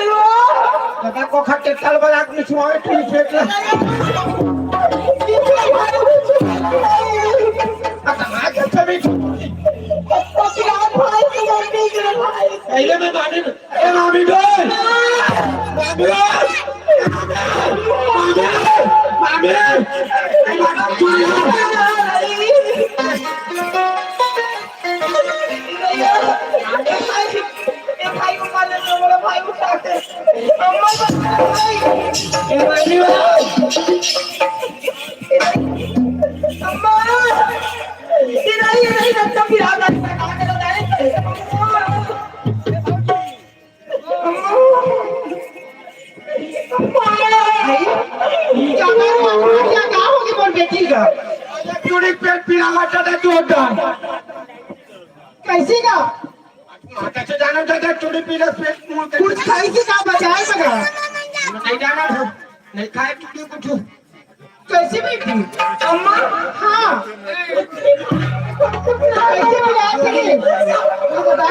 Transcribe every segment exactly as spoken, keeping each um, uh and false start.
दादा को खा के तल बना के छुआवे तू पेट ला। आता आज छवि। पकड़ा भाई, भाई। पहले मैं मामी, ए मामी रे। मामी रे। मामी। मामी। ए मामी। ए भाई, उठा ले, तो बड़ा भाई उठा ले। अम्मा, भाई। ए भाई, भाई। अम्मा। ये नहीं, ये नहीं, रखता फिर आ, आ, आ, आ, आ, अम्मा। अम्मा। क्या, क्या, क्या हो गया मोर बेटी का? चूड़ी पेट पीला मारता था तू होता। कैसे का? माता से जाना था, था चूड़ी पीला पेट मुड़ के। कुछ खाई से का बचाए बगा? नहीं जाना था, नहीं खाए चूड़ी कुछ। कैसे बेटी? अम्मा, हाँ। कैसे बगाए थे? वो बता।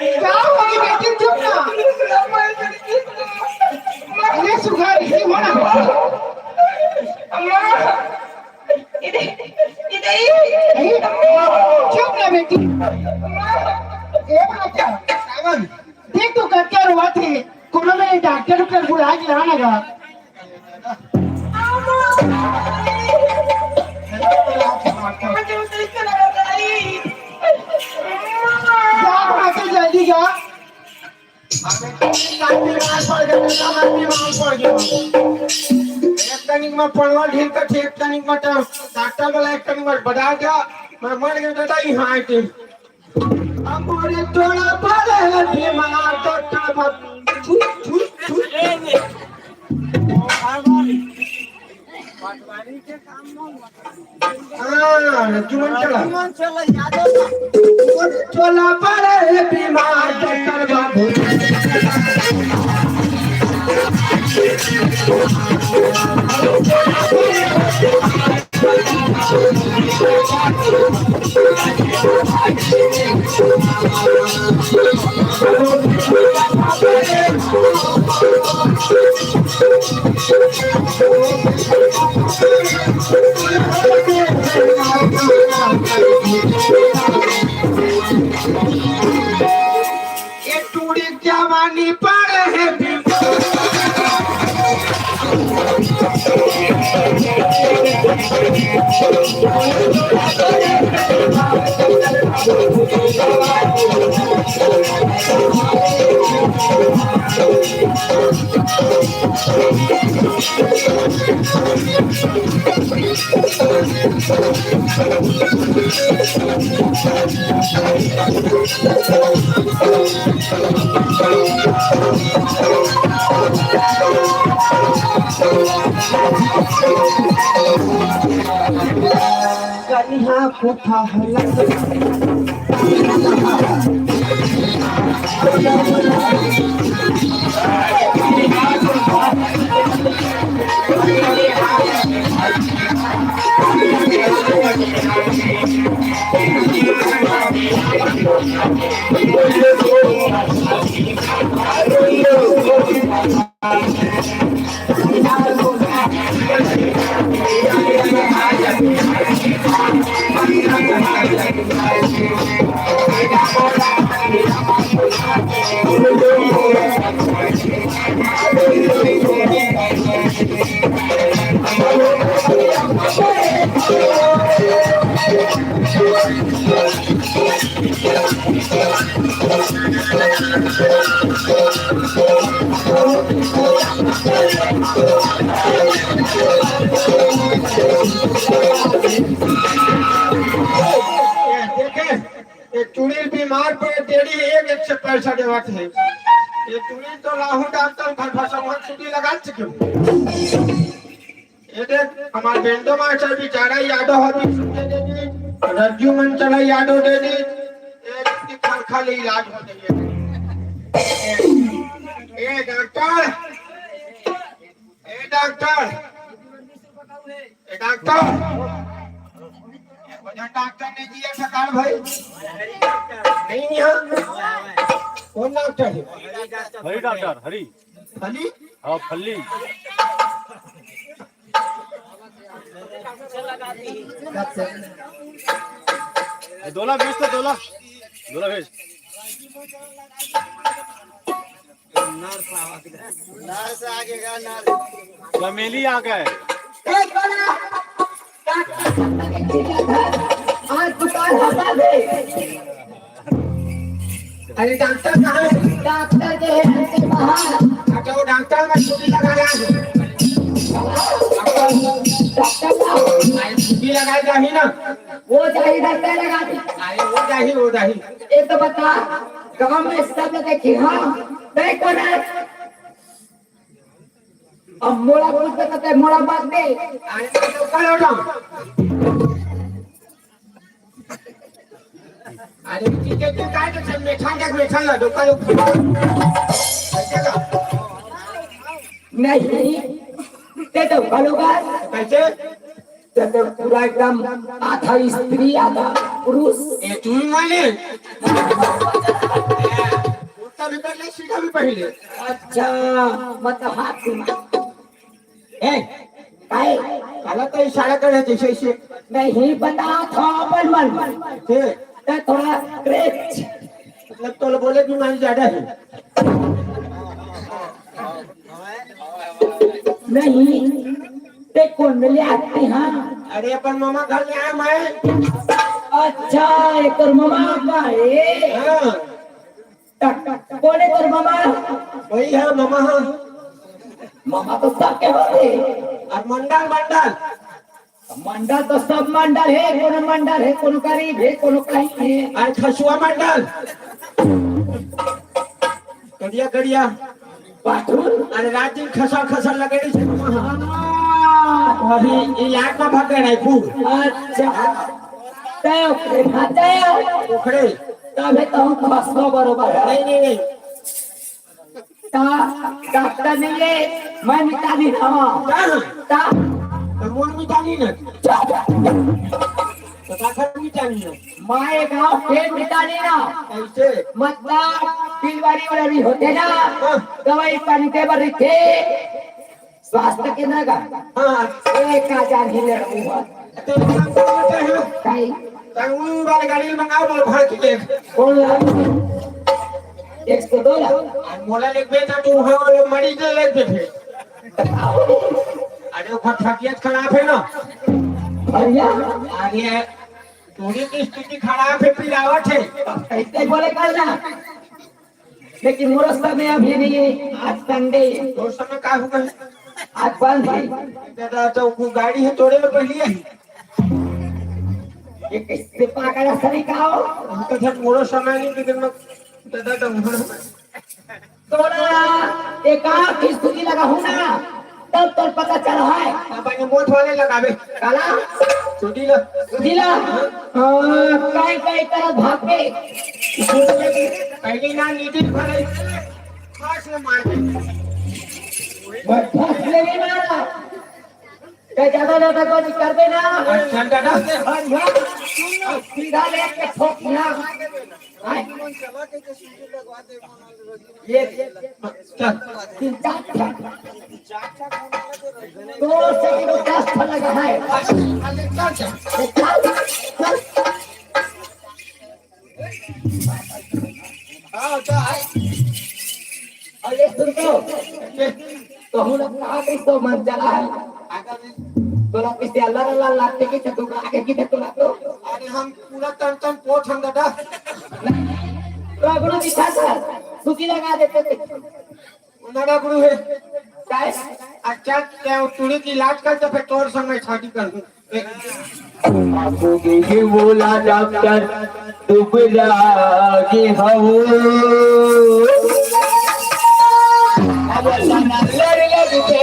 क्या हो गई बेटी? चुप ना। अरे सुघर, इसी हो ना बेटी। अम्मा। इधर, इधर ही। नहीं, चुप ना बेटी। ए बच्चा, सावन, देख तो कतका रोवत हे, कोनो मेर डॉक्टर उक्टर बुला के लाना गा। जा, जा, जल्दी जा। अबे तीन लाख बीमार पड़ गए, तीन लाख बीमार पड़ गए। एक तनिक में पड़वा ढील कर, एक तनिक में डॉक्टर वाला, एक तनिक में बता जा, मैं मर गया दादा, यहाँ आके। अब बोले थोड़ा पड़े बीमार, डॉक्टर बा-, छू, छू, छू। हाँ, लक्ष्मण चला। लक्ष्मण चला, यादव का। चला पड़े है बीमार डॉक्टर बाबू। ये टूड़ी जवानी पर है बीमार। कनिहा कोठा हल्ला। देखे, ये टूड़ी बीमार पड़े, डेढ़ी एक, एक से पैसा देवत है। ये टूड़ी तो राहु डॉक्टर घर भसम छुट्टी लगा चुके। ये देख, हमार बेंडो मास्टर बेचारा यादव हबी छुट्टी दे दी, रज्जू मन चला यादव दे दी, एक की खरखा ले इलाज हो जाइए। ए, ए डॉक्टर, ए डॉक्टर, ए डॉक्टर, वजह डॉक्टर ने दिया सरकार भाई, नहीं यहाँ। कौन डॉक्टर है? हरी डॉक्टर, हरी। फली? हाँ, फली। ये दोला भेज तो, दोला। दोला भेज। चमेली आ गए। आज दुकान हटा दे। अरे डॉक्टर कहाँ है? डॉक्टर के है घर के बाहर। अच्छा, वो डॉक्टर में छुट्टी लगा रहा है। डॉक्टर साहब। अरे छुट्टी लगा जाही ना। वो जाही डॉक्टर लगा दे। अरे वो जाही, वो जाही। ये तो बता, गांव में सब लोग देखी, हाँ, नहीं कौन है? अब मोला पूछ के तो मोला बात दे। अरे तो करो ना। अरे ठीक है, तू काय तो सब मेठा तक मेठा ला दो, करो। नहीं, ते तो करो बात। कैसे? ते तो पूरा एकदम आधा स्त्री, आधा पुरुष। ए, तू ही माने? कुर्ता भी पहले, सीधा भी पहले। अच्छा, मतलब हाथ भी मार। ए, काय? काला तो इशारा करे जैसे इसे। नहीं, बता था अपन मन। हे। ते थोड़ा क्रेच। मतलब तो बोले बीमारी ज्यादा है। नहीं, ते कौन मिले आते हैं? अरे अपन मामा घर ले आए मैं। अच्छा, एक और मामा का है। हाँ। कोने तोर मामा? वही है मामा। मामा तो सबके होथे। और मंडल, मंडल। मंडल तो सब मंडल है, कोनो मंडल है, कोनो गरीब है, कोनो कहीं है। और खसुआ मंडल। करिया, करिया। पाठुर। अरे रात दिन खसा खसा लगे रही। हाँ। अभी इलाज में भाग रहा है खूब। अच्छा। तय ओकरे भाते। ओकरे। तबे तो हम खसो बरोबर है। नहीं, नहीं, नहीं। ता, डॉक्टर नहीं है, मैं मितानी हवा। हाँ। ता। तो मोर मितानी ना। तो काकर मितानी ना। माए गाँव के मितानी ना। कैसे? मतलब, बीमारी वाला भी होते ना। हाँ। दवाई पानी दे बर रखे। स्वास्थ्य केंद्र का? हाँ। एक हजार ही ले रहूंगा। तो एक काम करो, बेटा, है? काई? कानूनी वाले गाड़ी में मंगाओ, बोलो, भर के देख। कौन ला? एक सौ दो ला? और मोला लेके बेटा, तू वहाँ वाले मरीज ले लेके फिर। अरे, वो फटफटिया खराब है ना। भैया। अरे, टूरी की स्थिति खराब है, पिरावट है। कैसे बोले कर ना? लेकिन मोरो समय अभी नहीं है, आज संडे है। तोर समय का हुआ है? आज बंद है। दादा, तो वो गाड़ी है, तोरे में पहले ही। ये किससे पागल है, सभी का हो? हम तो सब मोरो समय नहीं, लेकिन मैं दादा, तो उम्र में तोरा एक आँख की सुई लगा हूँ ना, तब तोर पता चला है। अब ये मोट वाले लगावे। काला? सुधी ला। सुधी ला? हाँ, काई काई तरह भाग के। पहले ना नीचे भरे। फांस ले मार दे। मैं फांस ले नहीं मारा। कहीं ज्यादा ज्यादा कोई कर देना। अच्छा, दादा। हाँ, हाँ। सीधा लेके ठोकना। हाँ। ये तीन चार ठा। दो से किलो दस ठा लगा है। हाँ, तो है। अरे सुन तो, कहूँ ना कहाँ के तो मन चला है। तोला किसी अल्लाह अल्लाह लागते कि तू आगे की तोला तो। अरे हम पूरा तन तन पोट हम दादा। तो अपना दिखा था, सुखी लगा देते थे। उनारा गुरु है। काय? अच्छा, क्या टूरी की इलाज कर, तो फिर तोर संग मैं शादी कर दूं। बाबू के बोला डॉक्टर, दुबरा के हवो। अब लड़ लड़ के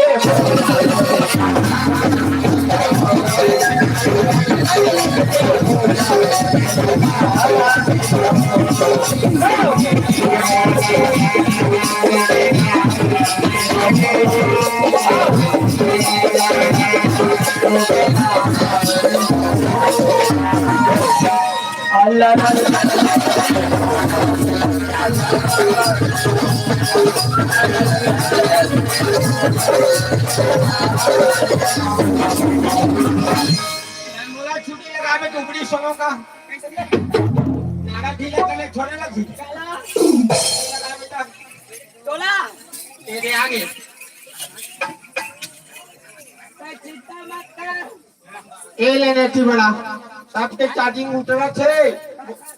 टुकड़ी सोनो का। नारा ढीला करले छोड़े लग जी। तोला। ये दे आगे। चिंता मत कर। ए ले नेटी बड़ा, सबके चार्जिंग उतरत हे।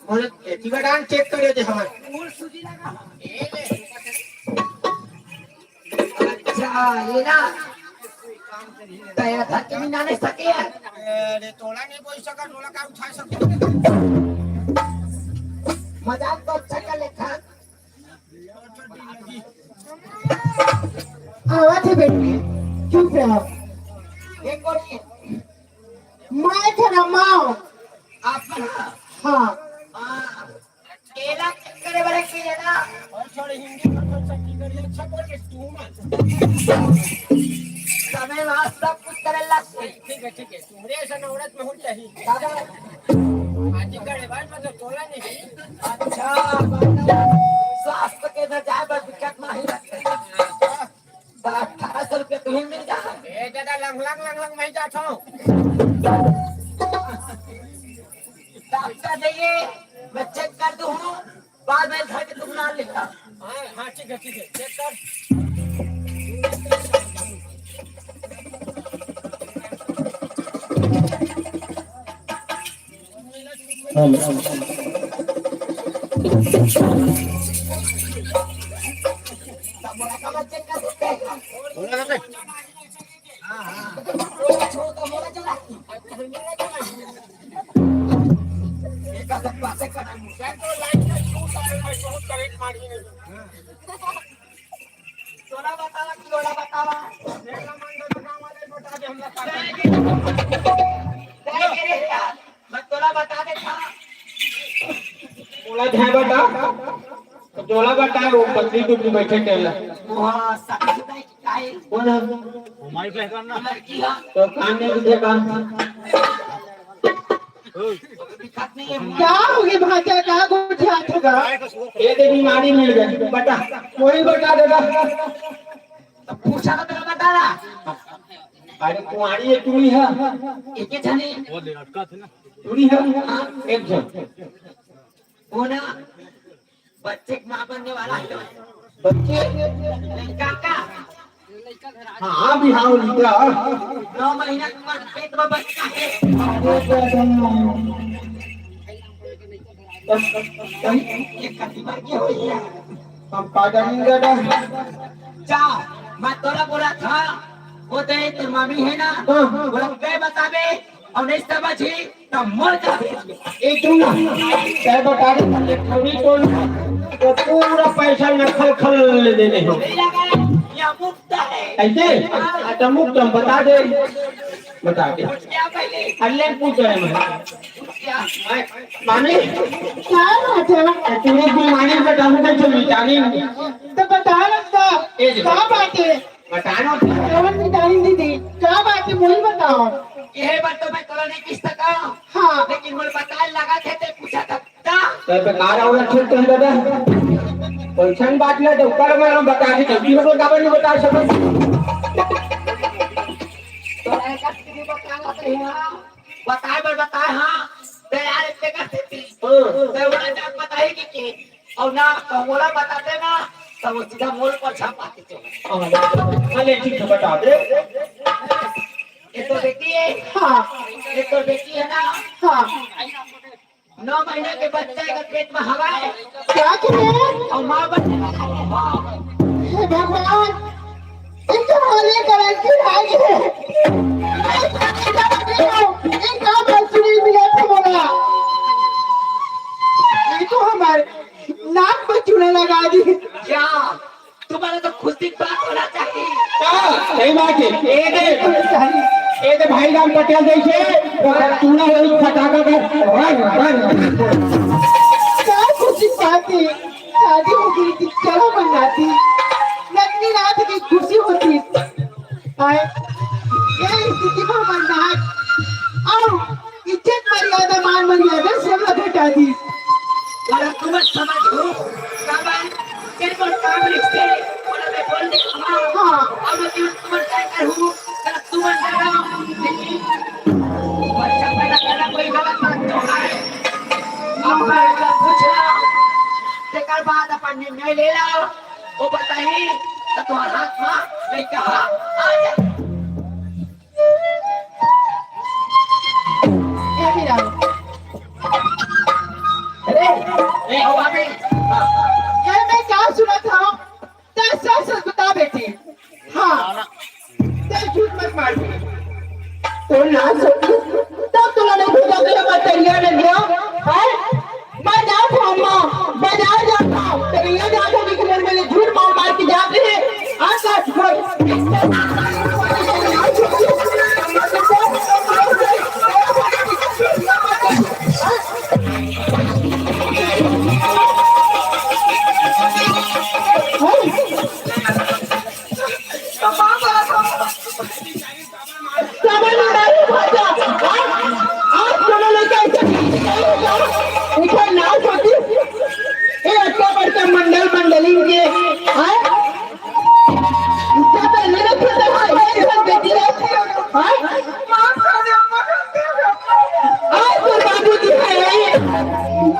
मोरे एटी बड़ा चेक करे दे हमर। अच्छा, ये ना। तया था कि ना नहीं सके है। अरे, तोला नहीं बोल सका, तोला का उठा सको। मजाक तो अच्छा कर लेखा। आवत हे बेटी, चुप रहो। एक और ये। मैं तेरा माँ। आप हाँ। हाँ। केला चेक करे वाले की है ना? और थोड़ी हिंदी में तो छत्तीसगढ़ी अच्छा बोल के तू मत। समय वास्तव कुछ करे लग गई। ठीक है, ठीक है। तुमरे ऐसा नवरत में हो चाहिए। दादा। आज ही करे भाई, मतलब तोला नहीं। अच्छा, मतलब स्वास्थ्य के न जाए, बस दिक्कत नहीं रखते। बड़ा अठारह सौ रुपया तुम्हें मिल जा। ए, दादा, लंग, लंग, लंग, लंग, मैं जाता हूँ। डॉक्टर जाइए, मैं चेक कर दूँ हूँ, बाद में घर के दुकान लेता। हाँ, हाँ, ठीक है, ठीक है, चेक कर। मैं तोला बता देता। तोला ध्यान बता। तो तोला बता, वो पत्नी टुकड़ी बैठे टेला। वाह, सखी सुनाई की काहे? कौन है? हमारी पहचान ना। लड़की है। तो कान नहीं दिखे कान। दिखत नहीं है। क्या हो गया भांचा, का गोठियात होगा? ये दे बीमारी मिल गई, बता। वही बता देगा। तो पूछा तो तेरा बता रहा। अरे कुंवारी है, टूरी है। एक ही जाने। वो लड़का थे ना। टूरी है। हाँ, एक जन। वो ना, बच्चे की माँ बनने वाला है। बच्चे? लड़का का? हाँ, हाँ, भी हाँ, लड़का। नौ महीना के बाद पेट में बच्चा है। ये कति बार की हुई है? हम का जानी दादा। जा, मैं तोला बोला था, वो दे, तोर मामी है ना, हाँ, हाँ। बोला, "मैं बताबे, और नहीं समझी, तो मर जाबे।" ए, सुन ना, तै बता दे, तुमने कभी तो ना, तो पूरा पैसा नखल खल ले देने हो। नहीं लगा, ये मुफ्त है। ऐसे? हाँ। अच्छा, मुफ्त हम बता दे, बता दे। क्या पहले? अल्ले पूछ रहे हैं। क्या? मामी, क्या बात है? तुम्हें गुमानी बताऊं तो तुम जानी। तो बता रखता, ए, क्या बात है? बताना। कौन मितानी दीदी, क्या बात है, वही बताओ। ये बात तो मैं तोला नहीं पूछ सका। हाँ। लेकिन मोर बताए लगा थे, ते पूछा था। तो बेकार और अच्छे तुम दादा। कोई सन बात ना, तो ऊपर में हम बता के, जल्दी हो, का नहीं बता सकते। तो ऐसा किसी को क्या बात है, हाँ? बताए बर बताए, हाँ। ते यार, इतने का स्थिति। हाँ। ते बड़ा जान बताए कि, कि और ना तो मोला बताते ना, तो वो सीधा मोल पर छापाते चले। हाँ, चले, ठीक है, बता दे। ये तो बेटी है। हाँ। ये तो बेटी है ना। हाँ। नौ महीना के बच्चा के पेट में हवा है। क्या कहे? और माँ बनने वाला है। हे भगवान, इनके होली करेंट की भाई है। इनका बात सुनी मिला था बोला। ये तो हमारे नाक में चूना लगा दी। क्या? तुम्हारा तो खुशी की बात होना चाहिए। हाँ, सही बात है। ए दे, ए दे भाई राम पटेल जैसे, तूना वही फटाका का रंग, रंग। क्या खुशी की बात है? शादी हो गई थी, चलो मनाती। नकली रात की खुशी होती। आए, ये स्थिति को मनाए। आओ, इज्जत मर्यादा, मान मर्यादा सब लपेटा दी। बोला, तुम मत समझ हो, काबर? तेरे को काम लिखते, बोला, मैं बोल दे, हाँ, हाँ। अब मैं तुम, तुम मत क्या करूँ, बोला, तुम मत जाना, लेकिन बच्चा पैदा करना कोई गलत ले ला, वो बताही, तो तुम्हारा हाथ माँ, नहीं कहा, आ जा। ये भी रहा। अरे, ए, हो भाभी। ये मैं क्या सुना था? तैं सच सच बता बेटी। हाँ, तैं झूठ मत मार। तो ना सोच, तब तो लड़ाई हो जाती है, मैं तैयार नहीं गया। हैं? मैं जात हूँ अम्मा, बाजार जात हूँ, तेरे ये जात हूँ कि मेरे, मेरे झूठ मार मार के जाते हैं। आज का झूठ। समझ में नहीं भाजा। आज, आज दोनों लड़का ऐसे नहीं होगा। इधर ना सोची। ये अच्छा बड़का मंडल मंडली के, हाँ? इतना तो नहीं रखा था, हाँ, ये इधर बेटी है। हाँ? आज तो बाबू जी है, ये।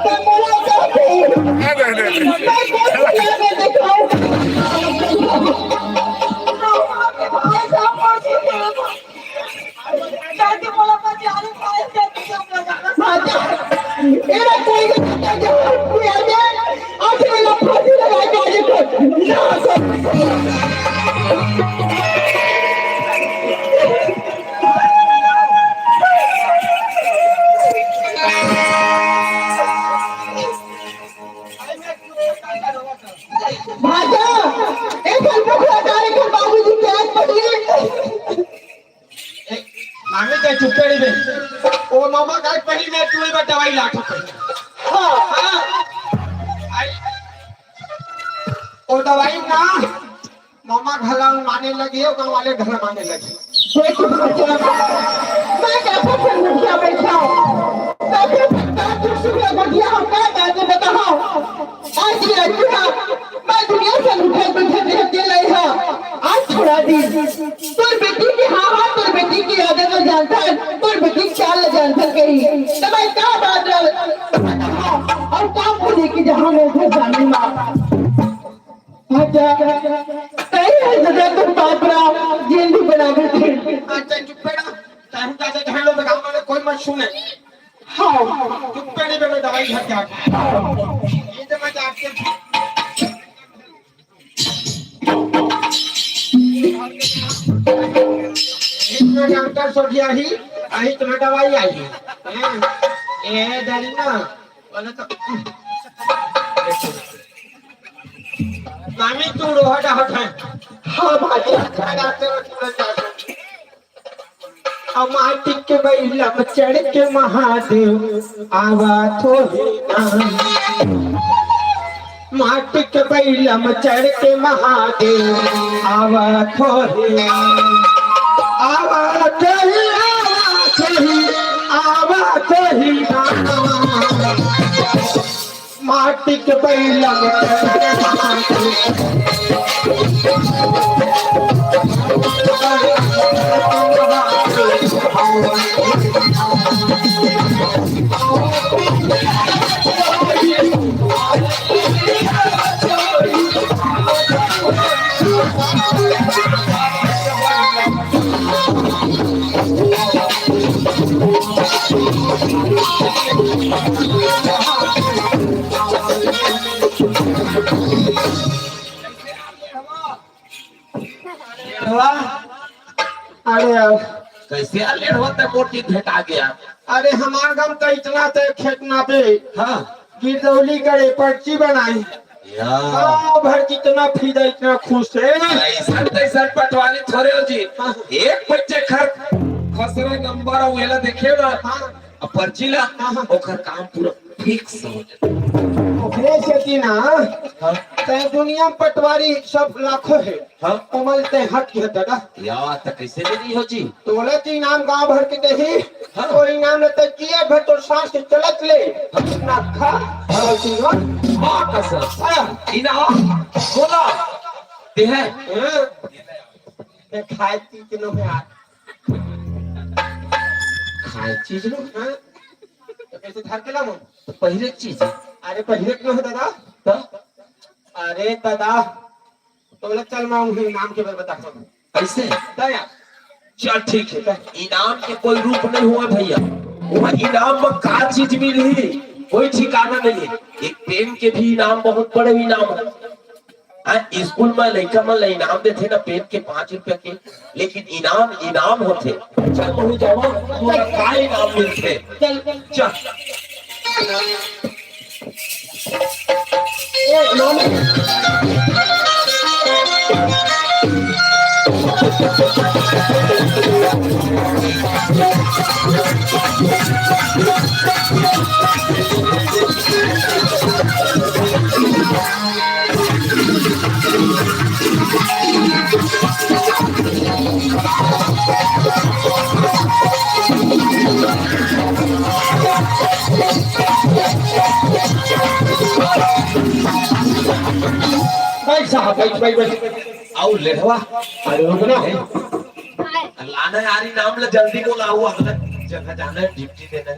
तो बोला तो सही। मैं कौन सी दुनिया में देखा हूँ? भाजा, एरा कोई के पता जो किया दे, आज मेरा फांसी लगा के आज को ना कर। भाजा, ए फल बुखला तारे के बाबूजी प्याज पकड़े। ए, मामी के चुप्पे रहिबे। ओ मामा का पहली मैं टूल में दवाई लात हूँ। हाँ। हाँ। आई, ओ दवाई ना, मामा घला माने लगे, गाँव वाले घला माने लगे। देख, मैं कैसे फिर मुखिया बैठा हूँ? कैसे सरकार दुख सुख में गुजिया हम क्या जाके बताओ? आज ये अचूरा, मैं दुनिया से लुटे बैठे बैठे दे रही हूँ। आज छोड़ा दी। तोर बेटी के, हाँ, हाँ, तोर बेटी के आदत ल जानथन, तोर बेटी के चाल ल जानथन कही। त मैं का बात ल, अउ का बोले कि जहाँ मैं उधर जानी माँ। अच्छा, कही है जगह तुम बापरा, जेल भी बना देते। अच्छा, चुप बैठा। तहु चाचा झाड़ो तो गाँव वाले कोई मत सुने। हाँ। चुप बैठे, मैं दवाई घर जाके। ये तो मैं जाके इतना डॉक्टर सो गया ही, अही तुम्हें दवाई आई है। हैं? ए, डरी ना, बोले तो, मामी तू रोहा डहात है। हाँ, भाई। डॉक्टर तुरंत आ गया। आ माटी के बैला में चढ़ के महादेव आवा थोड़ी ना। माटी के बैला में चढ़ के महादेव आवा थोड़ी ना। आवा थोड़ी, आवा थोड़ी, आवा थोड़ी ना। माटी के बैला में चढ़ के महादेव। लेढ़वा, अरे यार। कैसे यार लेढ़वा, तै मोटी भेंटा गया। अरे हमार गाँव तो इतना तै खेत नापे। हाँ। गिरदौली करे, पर्ची बनाई। या। गाँव भर जितना फिदा इतना खुश है। ऐसा तैसा पटवारी थोड़े हो जी। हाँ। एक बच्चे खर खसरा नंबर और वेला देखे ना। हाँ। अब पर्ची ला, हाँ, हाँ। ओकर काम पूरा फिक्स हो जाता। ओकरे सेती ना, हाँ। तै दुनिया में पटवारी सब लाखों है। हाँ। ओमल तै हट गया दादा। या, त कैसे ले रही हो जी? तोला तो इनाम गांव भर के देही, हाँ। और इनाम लेते जिया भर तो सांस के चलत ले। हाँ। ना खा, हाँ। और जीवन। माँ कसम। हाँ। इनाम, बोला, दे है। हाँ। ते खाए पी के नो है यार। खाए चीज नो? हाँ? तो कैसे धर के लामो? तो पहले चीज। अरे पहले क्यों है दादा? तो? अरे दादा, तोला चल, मैं उही इनाम के बर बताथंव। कइसे? त यार, चल ठीक हे। इनाम के कोई रूप नहीं हुआ भैया, वो इनाम में का चीज मिलही, कोई ठिकाना नहीं हे। एक पेन के भी इनाम बहुत बड़े इनाम हे। हाँ, स्कूल में लइका मन ला इनाम देथे ना पेन के पाँच रुपया के, लेकिन इनाम इनाम होथे। चल, वहीं जावा, तोला का इनाम मिलथे? चल, चल। बैठ साहब, बैठ, बैठ, बैठ। आओ लेढ़वा। अरे रुक ना। लाना यार, इनाम ला जल्दी बोला, वो अगला जगह जाना है, ड्यूटी देना है।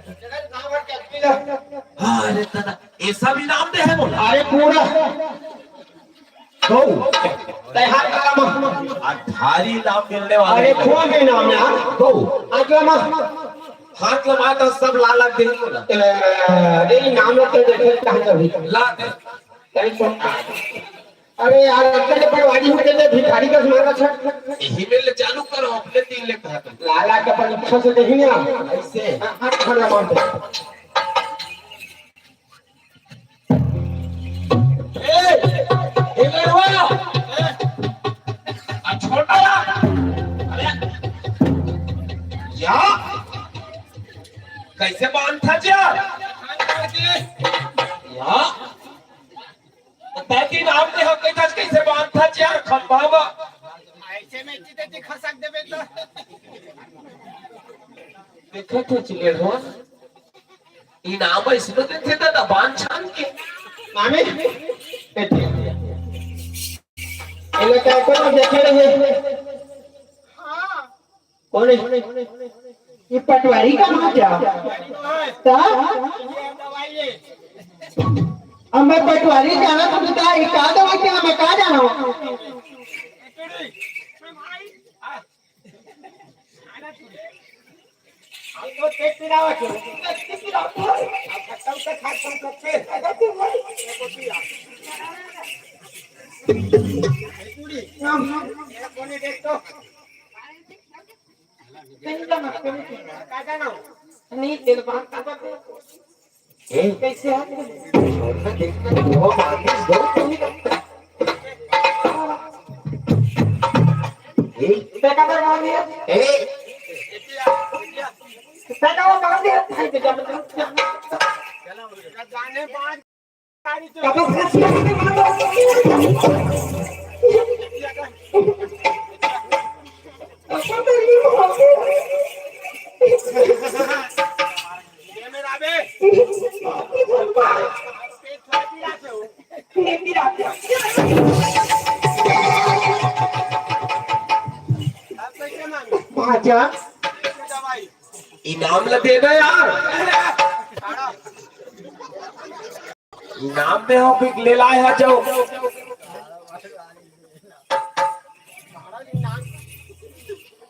हाँ, अरे दादा, ये सब इनाम दे हे बोला। अरे पूरा। दो। तैयार करा मा। अठारी इनाम मिलने वाले अरे हैं। खूब इनाम यार। दो। अगला मा। हाथ लगा तो सब लाला दे बोला। ए, ए, इनाम ला तो देखे कहाँ कभी। ला दे। कहीं सुन। अरे यार, अतका के बड़वारी होके ते भिखारी कस मांगत हे। यही में ले चालू करो, अपने तीन ले कहा था। लाला के परीक्षा से नहीं ना। ऐसे। हाँ, हाँ, भला मान दे। ए, ए, लड़वा। ए, आ छोटा यार। अरे, या? कैसे बांधत हस यार? या? तैं तो इनाम दे हस, कइसे बांधत हस यार, खंभा मा? ऐसे में चिते चिते खसक देबे तो। देखत हस चिलेर हो? इनाम अइसने देथे दादा, बांध छान के। मामी, ए, एला का कोनो देखे रहे? हाँ। कोन हे? ये पटवारी का माँ क्या? ता? अब मैं पटवारी जाना तो बता, ये का दवाई के मैं का जाना हूँ? नहीं, तेल बांध का बात है। ए, कैसे है? छोड़ना, देखना, वो मार के दो, तू ही करता। ए, बेटा, मैं मार दिया। ए, बेटा, वो मार दिया। भाई, बेटा, मैं जाने बाहर। भांचा, इनाम ला देना यार। इनाम में हो, बिक ले लाए हा जाओ।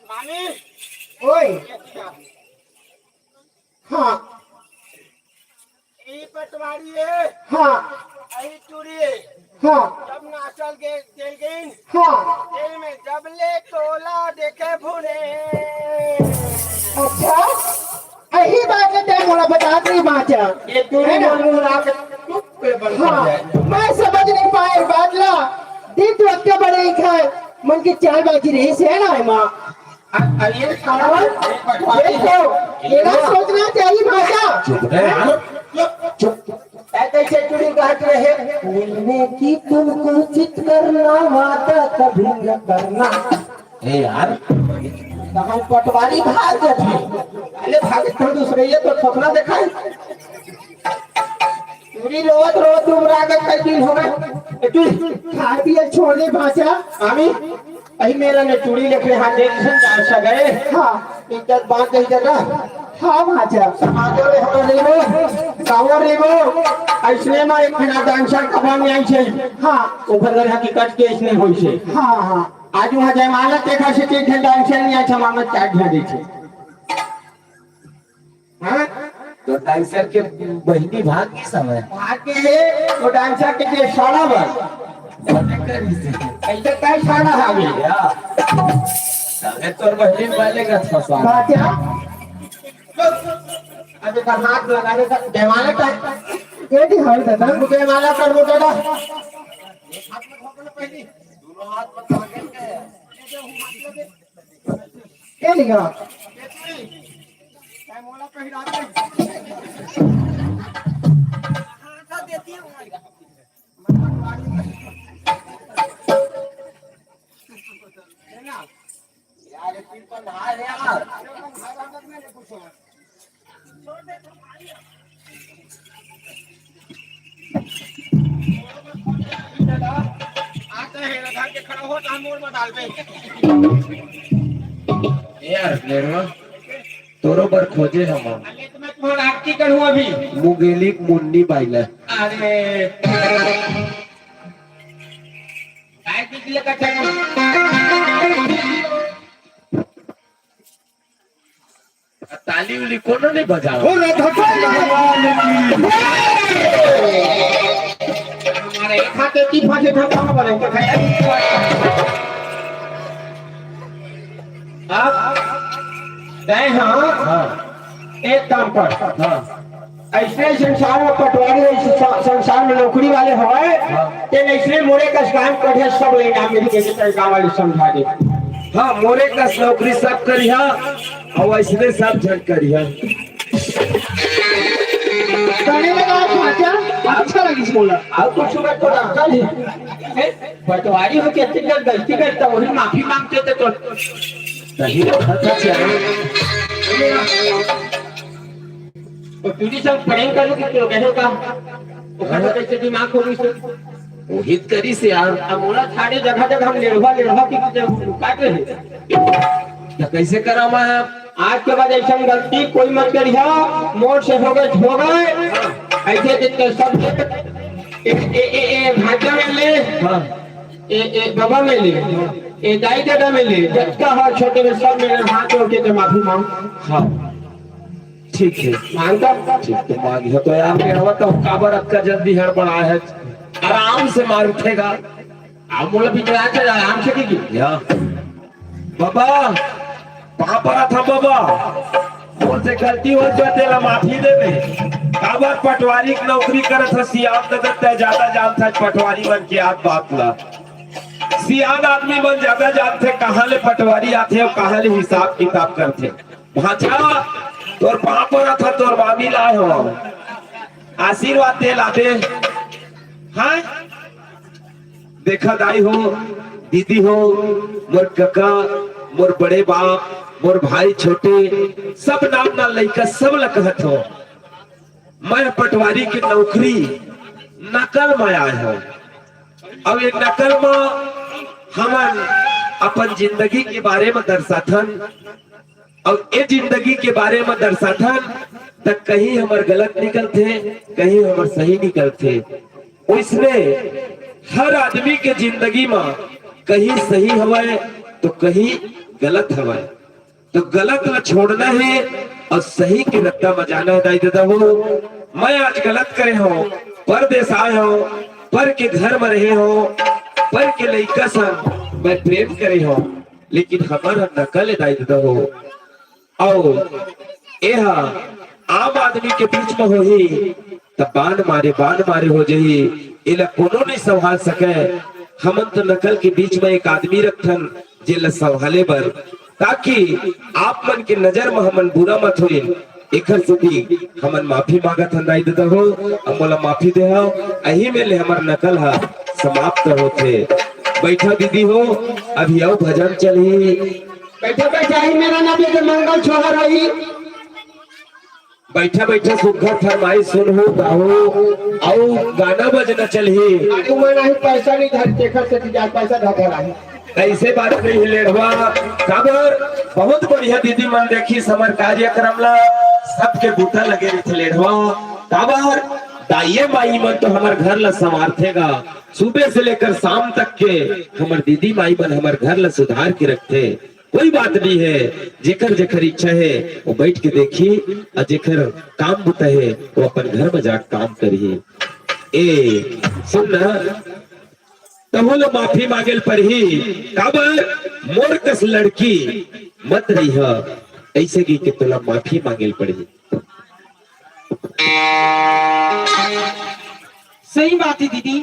मामी। ओए। हाँ। ई पटवारी है। हाँ। ई चूड़ी है। हाँ। जब नाचल के चल गई। हाँ। जेल में जब ले टोला देखे भुने। अच्छा, यही बात है, तैं मोला बता दे बाचा। ये दूरी है ना? मालूम ना के चुप पे बंद हो हाँ, जाए। मैं समझ नहीं पाए बात ला। दिन तो अत्ते बड़े ही खाए, मन की चालबाजी रही से ना है माँ। अ-, अरे ये कौन? और ये पटवारी देखो, है। ये ना सोचना चाहिए भांचा। चुप रहे यार। चुप, चुप। ऐसे चुड़ी कहत रहे, मिलने की तुमको चित करना, वादा कभी न करना। ए यार, तो हम पटवारी भाग गए थे। अरे भाग, हम दूसरे ये तो सपना देखा है। चूड़ी रोवत रोवत डुमरा के कई दिन हो गए। ए, चूड़ी। खाती है, छोड़ दे भांचा। आमी, अही मेरा ने चूड़ी लेके हाथ देख सुन जा सगरे। हाँ। इज्जत बांध दे जगह। हाँ भांचा। समाज में हम नहीं रहे। कावर रे वो, अइसने म एक ठन डांसर कबा में आइस हे। हाँ। ओकर घर हकीकत के अइसने होइस हे। हाँ, हाँ। आज उहाँ जयमाला देखा से एक ठन डांसर नइ आइस हे, मामा चार झन रहिस हे। हाँ? तो डांसर के बहिनी भाग के समय। भाग के हे, वो डांसर के जे साला बा। अइसे करिस हे। अइसे कई साला हवे। या। अरे तोर बहिनी वाले का था साला। बात क्या? अबे का हाथ लगा दे, जयमाला का। ये भी हर दादा। तू जयमाला कर वो दादा। दोनों हाथ में पकड़ के। ये नहीं करा। यार, ये तिरपन हार है यार। आता है, लगा के खड़ा हो, तो हम मोड़ में डाल दे। ए यार, नेरवा, तोरो बर खोजे हम। अरे, तो मैं तुम्हारा आरती करूँ अभी। मुंगेली मुन्नी बाइला। अरे। काय निकले का चाहिए? ताली उली कोनो नहीं बजाओ। हो रहा था भगवान की। हमारे एक हाथ एक ही फांसे था, कहाँ पर है? आप गए हाँ। हाँ। एक काम कर। हाँ। अइसने संसार में पटवारी, अइसे स-, संसार में नौकरी वाले हवय, हाँ। ते अइसने मोरे कस काम करिहा, सब ले इनाम मिल के तरीका वाली समझा दे। हाँ, मोरे कस नौकरी सब करिहा, अउ अइसने सब झन करिहा। गाने लगा आप भांचा, अच्छा लगिस मोला। अउ कुछ मैं तो रखता नहीं। ए, पटवारी हो के अतेक गलती करता, वही माफी मांगते थे तो। नहीं, अच्छा, अच्छा। तो तुझे सब प्रेम करने की तो कहे का? वो कहता कैसे दिमाग हो गई सर? वही करी से यार। अब मोला छाड़े जगह जगह हम लेढ़वा लेढ़वा की तो काट रहे। तो कैसे करा मैं? आज के बाद ऐसा गलती कोई मत करिहा। मोर से हो गए, हो गए। ऐसे दिन तो सब ए, ए, ए, ए, भांचा में ले। हाँ। ए, ए, बाबा में ले। ए, दाई दादा में ले। जतका हो छोटे में सब में हाथ जोड़ के तो माफी मांग। हाँ। ठीक है। मांगता? ठीक तो मांगी हो तो यार, मेरा तो काबर अतका जल्दी हड़बड़ा है। आराम से मार उठेगा। आप बोला बिचरा चला, आराम से की। या। बाबा, पाँव परत हंव बाबा, मोर से गलती हो गया, तेला माफी दे दे। काबर पटवारी के नौकरी करत हस सियान नगर, तैं ज्यादा जानत हस पटवारी मन के आत बात ला। सियान आदमी मन ज्यादा जानथे कहाँ ले पटवारी आथे अउ कहाँ ले हिसाब किताब करथे। भांचा, तोर पाँव परत हंव, तोर मामी लाए हो, आशीर्वाद दे ला दे। हाँ? देखा दाई हो, दीदी हो, मोर कका, मोर बड़े बाप, मोर भाई छोटे, सब नाम ना लइका, सब ला कहत हो। मैं पटवारी के नौकरी नकल में आए हो। अब ये नकल में हमन अपन जिंदगी के बारे में दर्शाथन। अउ ए जिंदगी के बारे म दर्शाथन, त कहीं हमर गलत निकलथे, कहीं हमर सही निकलथे। ओइसने हर आदमी के जिंदगी म कहीं सही हवय, तो कहीं गलत हवय। तो गलत ल छोड़ना हे अउ सही के रद्दा म जाना हे, दाई ददा हो। मैं आज गलत करे हंव, परदेस आए हंव, पर के घर म रहे हंव, पर के लइका संग मैं प्रेम करे हंव, लेकिन हमर ह नकल ए, दाई ददा हो। अउ एहा आम आदमी के बीच म होही, त बान मारे, बान मारे हो जही। एला कोनो नइ संभाल सकय। हमन तो नकल के बीच म एक आदमी रखथन, जेला संभाले बर, ताकि आप मन के नजर म हमन बुरा मत होइन। एखर सेती हमन माफी मांगत हन, दाई ददा हो, अब मोला माफी देहव। अही मेर ले हमर नकल ह समाप्त होथे। बइठा दीदी हो, अभी अउ भजन चलही। बइठा, बइठा, अही मेर ना, अभी तो मंगल छोहर होही। बइठा, बइठा, सुग्घर फरमाइश सुनहू, गाहू, अउ गाना बजना चलही। अरे, मैं नहीं, पैसा नहीं धर, तेखर सेती जाय, पैसा धर धर आही। अइसे बात नइ हे लेढ़वा, काबर बहुत बढ़िया दीदी मन देखिस हमर कार्यक्रम ला, सबके बूता लगे रहिथे लेढ़वा। काबर, दाइये माई मन तो हमर घर ला संवारथे गा। सुबह से लेकर शाम तक के हमर दीदी माई मन हमर घर ला सुधार के रखथे। कोई बात नहीं है, जेकर जेकर इच्छा है वो बैठ के देखी, अउ जेकर काम बुता है वो अपन घर में जाके काम करही। ए, सुन ना, तहू ला माफी मांगे ल पड़ही, काबर मोर कस लड़की मत रही ह, ऐसे कहिके तोला माफी मांगे ल पड़ही। सही बात है दीदी,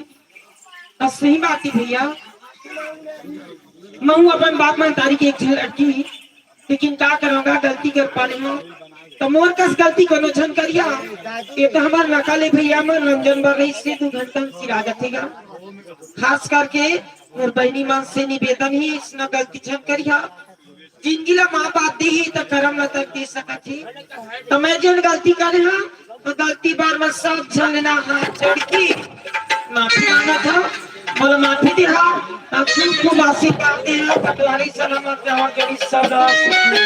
अउ सही बात है भैया। महूं अपन बाप महतारी के एक झन लड़की, लेकिन का करंव गा, गलती कर पाले हंव। त मोर कस गलती कोनो झन करिहा। ये तो हमर नकल ए भैया, मनोरंजन बर रहिस हे, दू घंटा में सिरा जाथे गा। खास करके मोर बहिनी मन से निवेदन हे, अइसना गलती झन करिहा। जिंदगी ला माँ बाप दे ही त करम ला तक दे सकत हे। त मैं जेन गलती करे हंव, त गलती बर मैं सब झन ला हाथ जोड़ के माफी मांगत हंव, मोला माफी देहा। अब खूब खूब आशीर्वाद देहा, पटवारी सलामत रहो, जड़ी सदा सुखी।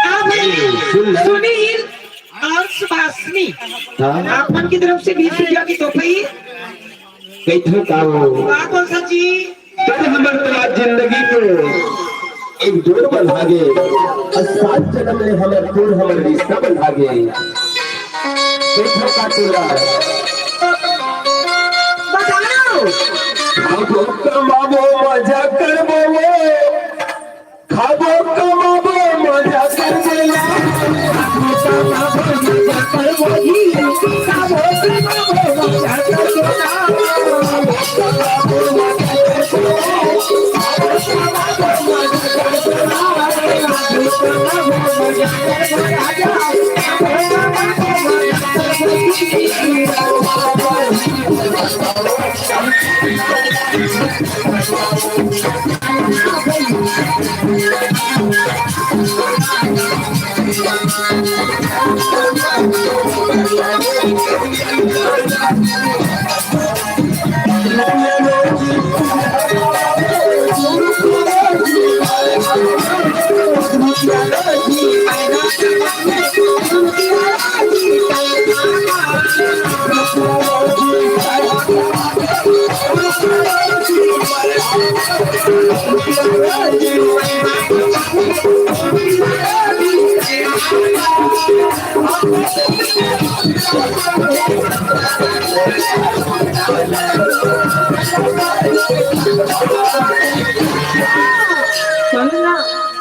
आप सुन ले। सुनील और सुभाषिनी, हाँ। आप मन की तरफ से बीस रुपया की तोहफा ही। कइथों का वो। का कौन सा जी? तब हमर तोर जिंदगी के एक डोर बंधा गे, अउ सात जन्म ले हमर तोर हमर रिश्ता बंधा गे। कइथों का तोला। बताओ। खाबो कमाबो मजा करबो वो। खाबो कमाबो मजा करबो ला। खाबो कमाबो मजा करबो जी। खाबो कमाबो मजा करबो ला।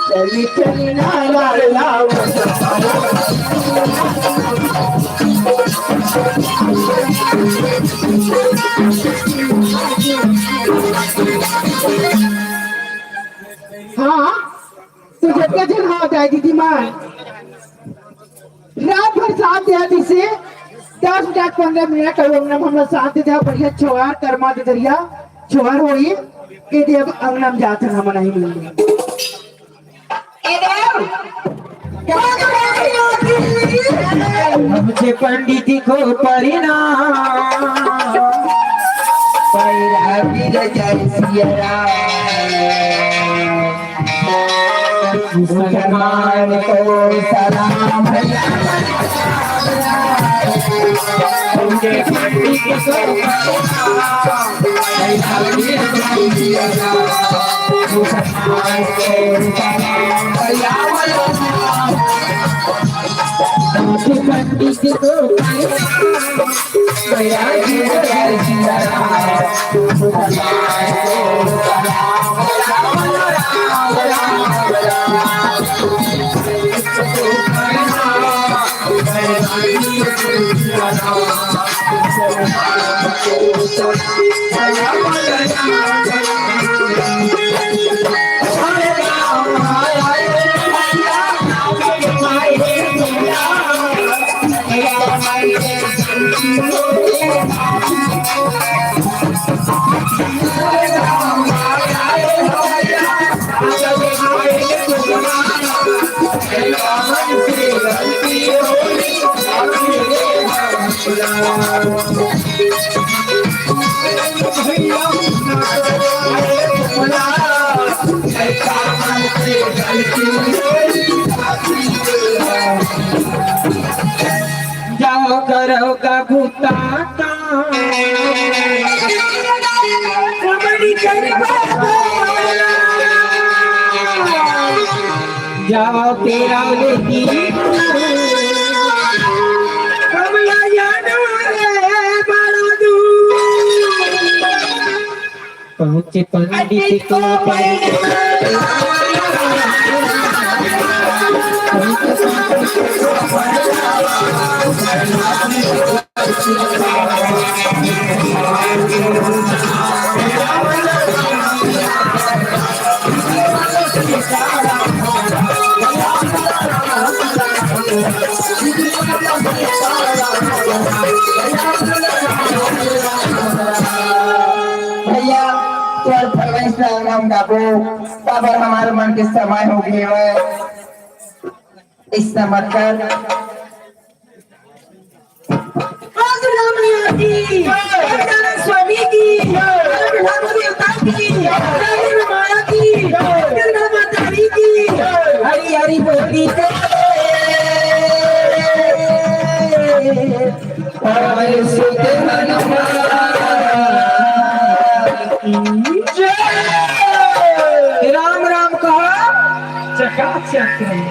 चली चली ना लाला। हाँ, तो जतका झन हाँ दाई दीदी माँ रात भर साथ देहा, जइसे दस मिनट, पंद्रह मिनट अउ अंगना में हमला साथ दे देहा, बढ़िया छोहार करमा दे दरिया, छोहार होई के दे। अब अंगना में जात हन, हमन नहीं मिल। ए देव, क्या करा? मुझे पंडित को परिणाम, पैरा गिर जाए सिया राम। मुसलमान को सलाम भैया। उनके पंडित को सलाम। मुसलमान को सलाम भैया। पंडित को करव का गुता का कबड्डी करवा। जाओ तेरा लेती कमला जाना रे बड़ा दूर। पहुंचे पंडित को पंडित। भैया, तोर फरमाइश ला हम गाबो, काबर हमार मन के समय हो गए हवय। इस नंबर कर। आज राम मैया की, राम स्वामी की, राम देवता की, राम माया की, दुर्गा माता रानी की, हरी हरी बोली। राम राम कहा, चकाचक रही।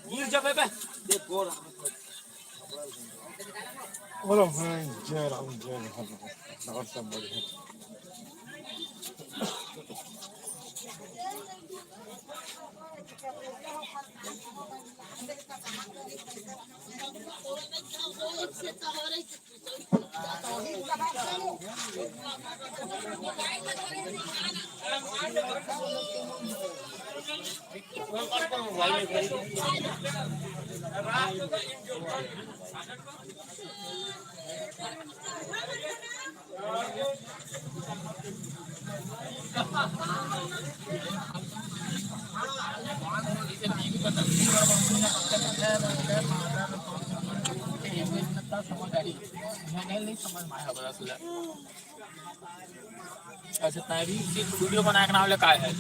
गिर जा बे, बे। बोलो भाई, जय राम, जय राम। और सब बढ़िया। अच्छा, तैं भी सिर्फ वीडियो बनाए के नाम ले काय है?